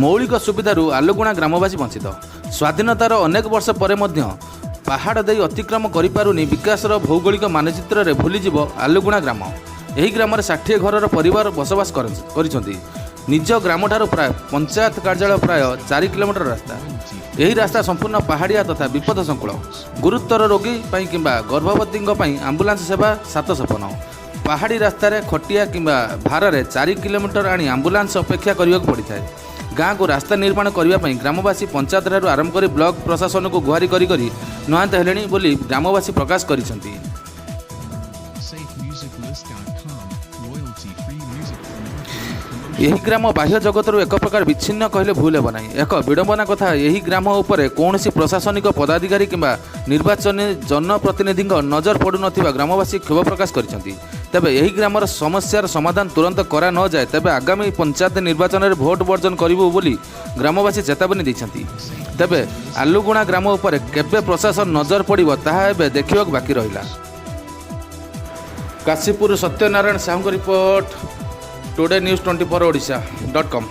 ମୌଳିକ ସୁବିଧାରୁ ଆଲୁଗୁଣା ଗ୍ରାମବାସୀ ବଞ୍ଚିତ। ସ୍ୱାଧୀନତାର ଅନେକ ବର୍ଷ ପରେ ମଧ୍ୟ ପାହାଡ଼ ଦେଇ ଅତିକ୍ରମ କରିପାରୁନି ବିକାଶର ଭୌଗୋଳିକ ମାନଚିତ୍ରରେ ଭୁଲିଯିବ ଆଲୁଗୁଣା ଗ୍ରାମ। ଏହି ଗ୍ରାମରେ 60 ଘରର ପରିବାର ବସବାସ କରିଛନ୍ତି। ନିଜ ଗ୍ରାମଠାରୁ ପ୍ରାୟ ପଞ୍ଚାୟତ କାର୍ଯ୍ୟାଳୟ ପ୍ରାୟ 4 କିଲୋମିଟର ରାସ୍ତା। ଏହି ରାସ୍ତା ସମ୍ପୂର୍ଣ୍ଣ ପାହାଡ଼ିଆ ତଥା ବିପଦ ସଂକୁଳ। ଗୁରୁତର ରୋଗୀ ପାଇଁ କିମ୍ବା ଗର୍ଭବତୀଙ୍କ ପାଇଁ ଆମ୍ବୁଲାନ୍ସ ସେବା ସାତ ସପନ। ପାହାଡ଼ି ରାସ୍ତାରେ ଖଟିଆ କିମ୍ବା ଭାରରେ 4 କିଲୋମିଟର ଆଣି ଆମ୍ବୁଲାନ୍ସ ଅପେକ୍ଷା କରିବାକୁ ପଡ଼ିଥାଏ। ଗାଁକୁ ରାସ୍ତା ନିର୍ମାଣ କରିବା ପାଇଁ ଗ୍ରାମବାସୀ ପଞ୍ଚାୟତଠାରୁ ଆରମ୍ଭ କରି ବ୍ଲକ ପ୍ରଶାସନକୁ ଗୁହାରି କରି କରି ନୟାନ୍ତ ହେଲେଣି ବୋଲି ଗ୍ରାମବାସୀ ପ୍ରକାଶ କରିଛନ୍ତି। SafeMusicList.com, royalty-free music for marketing and promotion. ଏହି ଗ୍ରାମ ବାହ୍ୟ ଜଗତରୁ ଏକ ପ୍ରକାର ବିଚ୍ଛିନ୍ନ କହିଲେ ଭୁଲ ହେବ ନାହିଁ। ଏକ ବିଡ଼ମ୍ବନା କଥା, ଏହି ଗ୍ରାମ ଉପରେ କୌଣସି ପ୍ରଶାସନିକ ପଦାଧିକାରୀ କିମ୍ବା ନିର୍ବାଚନୀ ଜନପ୍ରତିନିଧିଙ୍କ ନଜର ପଡ଼ୁନଥିବା ଗ୍ରାମବାସୀ କ୍ଷୋଭ ପ୍ରକାଶ କରିଛନ୍ତି। ତେବେ ଏହି ଗ୍ରାମର ସମସ୍ୟାର ସମାଧାନ ତୁରନ୍ତ କରା ନଯାଏ, ତେବେ ଆଗାମୀ ପଞ୍ଚାୟତ ନିର୍ବାଚନରେ ଭୋଟ ବର୍ଜନ କରିବୁ ବୋଲି ଗ୍ରାମବାସୀ ଚେତାବନୀ ଦେଇଛନ୍ତି। ତେବେ ଆଲୁଗୁଣା ଗ୍ରାମ ଉପରେ କେବେ ପ୍ରଶାସନ ନଜର ପଡ଼ିବ, ତାହା ଏବେ ଦେଖିବାକୁ ବାକି ରହିଲା। କାଶୀପୁର ସତ୍ୟନାରାୟଣ ସାହୁଙ୍କ ରିପୋର୍ଟ, ଟୁଡେ ନ୍ୟୁଜ୍ 24 ଓଡ଼ିଶା.କମ୍।